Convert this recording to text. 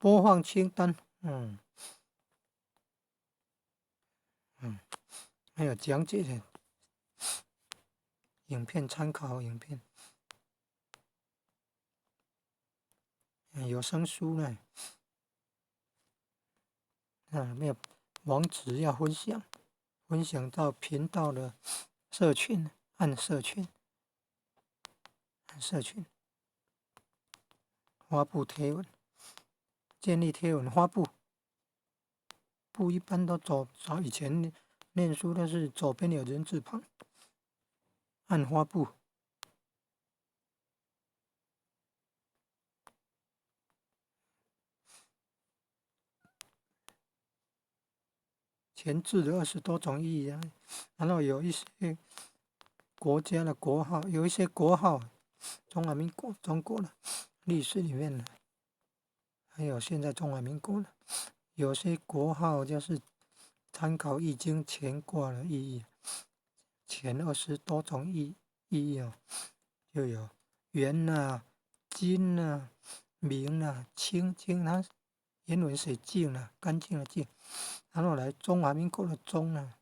播放清單，還有講解的影片參考影片，有聲書呢，啊，沒有網址要分享，分享到頻道的社群，按社群，按社群，發布貼文，建立貼文發布，布一般都左，早以前念書都是左邊有人字旁，按發布。前置的20多種意義啊，然後有一些國家的國號，有一些國號，中華民國中國的歷史裡面的，還有現在中華民國的，有些國號就是參考《易經》乾卦的意義，前20多種意義哦，就有元啊、金啊、明啊、清清它原文寫淨啊，乾淨的淨。然後來中華民國的中啊，